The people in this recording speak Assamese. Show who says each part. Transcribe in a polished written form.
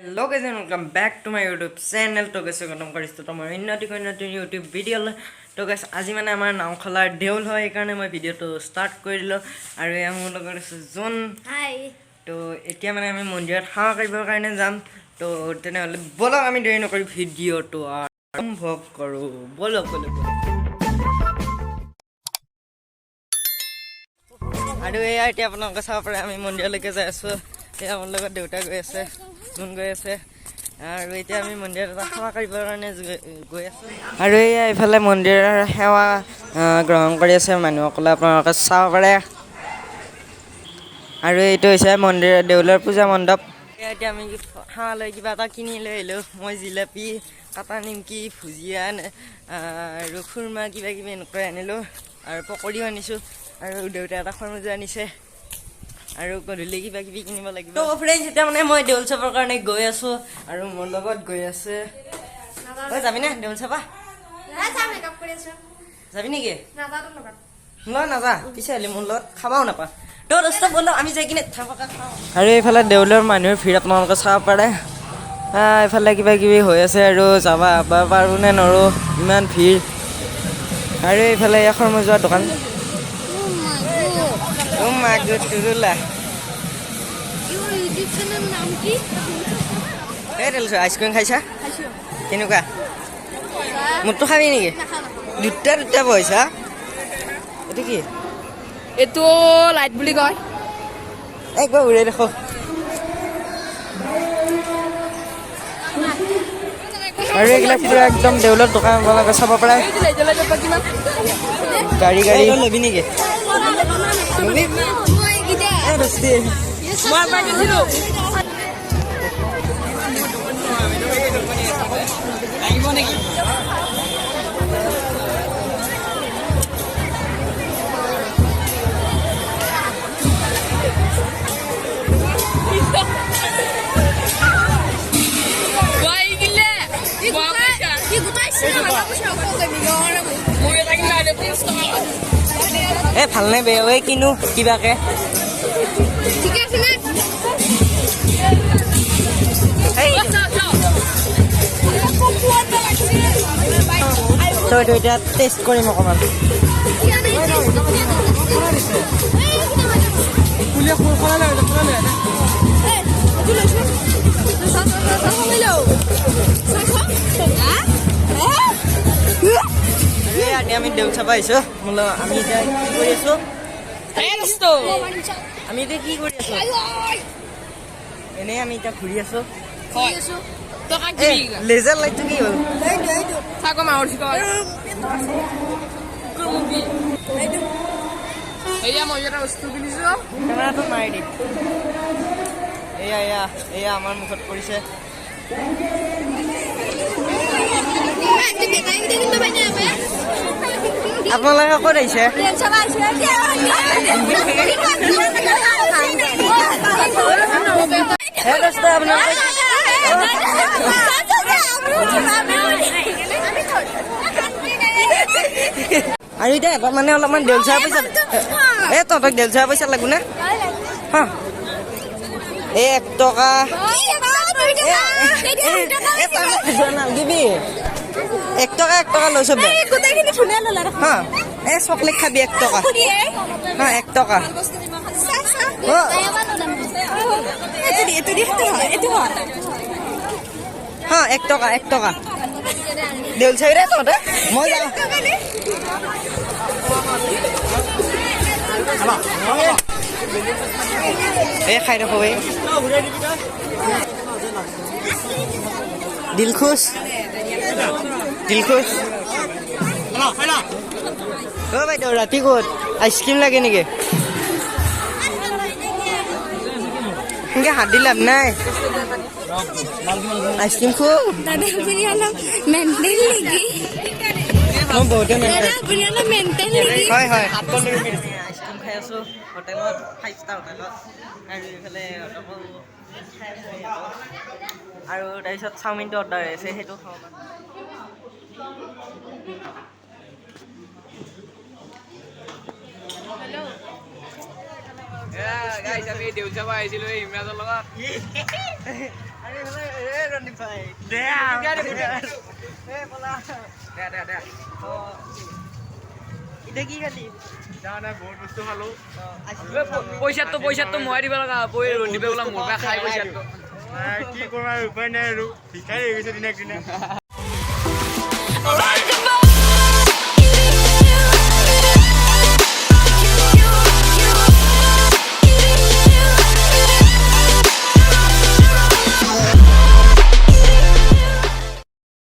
Speaker 1: Hello guys and welcome back to my YouTube channel. তো গাইজ, স্বাগতম কৰিছোঁ তোমাৰ অন্য এটি নতুন ইউটিউব ভিডিঅ'লৈ। তো গাইজ, আজি মানে আমাৰ নাওখলাৰ দেউল হয়, সেইকাৰণে মই ভিডিঅ'টো ষ্টাৰ্ট কৰি দিলোঁ। আৰু এয়া মোৰ লগত আছে জোন।
Speaker 2: হাই।
Speaker 1: তো এতিয়া মানে আমি মন্দিৰত সেৱা কৰিবৰ কাৰণে যাম। তো তেনেহ'লে ব'লক, আমি দেৰি নকৰি ভিডিঅ'টো আৰম্ভ কৰোঁ। ব'লক ব'লক ব'লক। আৰু এয়া এতিয়া আপোনালোকে চাব পাৰে, আমি মন্দিৰলৈকে যাই আছোঁ। এয়া মোৰ লগত দেউতা গৈ আছে, জোন গৈ আছে। আৰু এতিয়া আমি মন্দিৰত এটা সেৱা কৰিবৰ কাৰণে গৈ আছোঁ। আৰু এয়া এইফালে মন্দিৰৰ সেৱা গ্ৰহণ কৰি আছে মানুহসকলে, আপোনালোকে চাব পাৰে। আৰু এইটো হৈছে মন্দিৰৰ দেউলৰ পূজা মণ্ডপ। এয়া এতিয়া আমি সেৱা লৈ কিবা এটা কিনি লৈ আহিলোঁ। মই জিলাপি, কাটা নিমকি, ভুজিয়া আৰু খুৰমা কিবা কিবি এনেকৈ আনিলোঁ আৰু পকৰীও আনিছোঁ। আৰু দেউতাই এটা খৰমুজো আনিছে আৰু গধূলি কিবা কিবি কিনিব লাগিব। তো ফ্ৰেণ্ডছ, এতিয়া মানে মই দেউল চাবৰ কাৰণে গৈ আছোঁ আৰু মোৰ লগত গৈ আছে। ঐ, যাবিনে দেউল চাবা? যাবি নেকি? মই নাযা, পিছে হ'লে মোৰ লগত খাবাও নাপা। তো দোস্ত, ব'লক, আমি যাই কিনে খাওঁ। আৰু এইফালে দেউলৰ মানুহৰ ভিৰ আপোনালোকে চাব পাৰে। এইফালে কিবা কিবি হৈ আছে আৰু যাবা বা পাৰোঁ নে নোৱাৰোঁ, ইমান ভিৰ। আৰু এইফালে এখন খৰমুজোৱাৰ দোকান। টুৰুলা। এই আইচক্ৰীম খাইছা, কেনেকুৱা? মোৰটো খাবি নেকি? দুটা দুটা পইচা। এইটো কি?
Speaker 3: এইটো লাইট বুলি কয়।
Speaker 1: একবাৰ উৰাই দেখো। আৰু এইবিলাক পুৰা একদম দেউলৰ দোকান, আপোনালোকে চাব পাৰে। গাড়ী গাড়ী ল'বি নেকি? ল'বি? এ ভালনে বেয়া? ঐ, কিনো কিবাকে। তো এইটো এতিয়া টেষ্ট কৰিম অকণমান। আমি দেউল চাব আহিছোঁ। আমি এতিয়া কি কৰি আছোঁ? আমি এতিয়া কি কৰি আছোঁ? এনেই আমি এতিয়া ঘূৰি আছোঁ। লেজাৰ লাইটটো কি হ'ল? কেমেৰাটো মাৰি দি। এয়া এয়া এয়া আমাৰ মুখত পৰিছে। আপোনালোকে ক'ত আহিছে? আৰু এতিয়া এটা মানে অলপমান দেউল চাৰ পইচা। এই তহঁতক দেউল চাৰ পইচা লাগব না? হা, এই 1 টকা নালগিবি। 1 টকা 1 টকা লৈছ। হা, এই চকলেট খাবি 1 টকা। হা, 1 টকা। হা, 1 টকা 1 টকা। দেউল চাবি ৰে তহঁতে, মই যাওঁ। এই খাই থাকো। এই দিলখুচ দিলখুচ। অ বাইদেউ, ৰাতি ক'ত আইচক্ৰীম লাগে নেকি? সেনেকে হাত দি লাভ নাই। আইচক্ৰীম খুব হয় হয়। আইচক্ৰীম খাই আছোঁ হোটেলত, 5 ষ্টাৰ হোটেলত। আৰু এইফালে আৰু তাৰপিছত চাওমিনটো অৰ্ডাৰ আছে, সেইটো খাব পাৰোঁ।
Speaker 4: আমি দেউল চাব আহিছিলো এই ইমৰাজৰ লগত।
Speaker 1: আৰু এইফালে এই ৰণদীপ ভাই। এই ব'লা।
Speaker 2: দে দে দে।
Speaker 1: এতিয়া কি খালি?
Speaker 2: বহুত বস্তু খালো।
Speaker 3: পইচাটো পইচাটো মই দিব লগা হ'ব। এই ৰন্দিপে বোলা মোৰ পৰা খাই পইচাটো।
Speaker 2: কি কৰিম আৰু, উপায় নাই আৰু, ভিখাৰী হৈ গৈছে দিনক দিনে।
Speaker 4: Alright.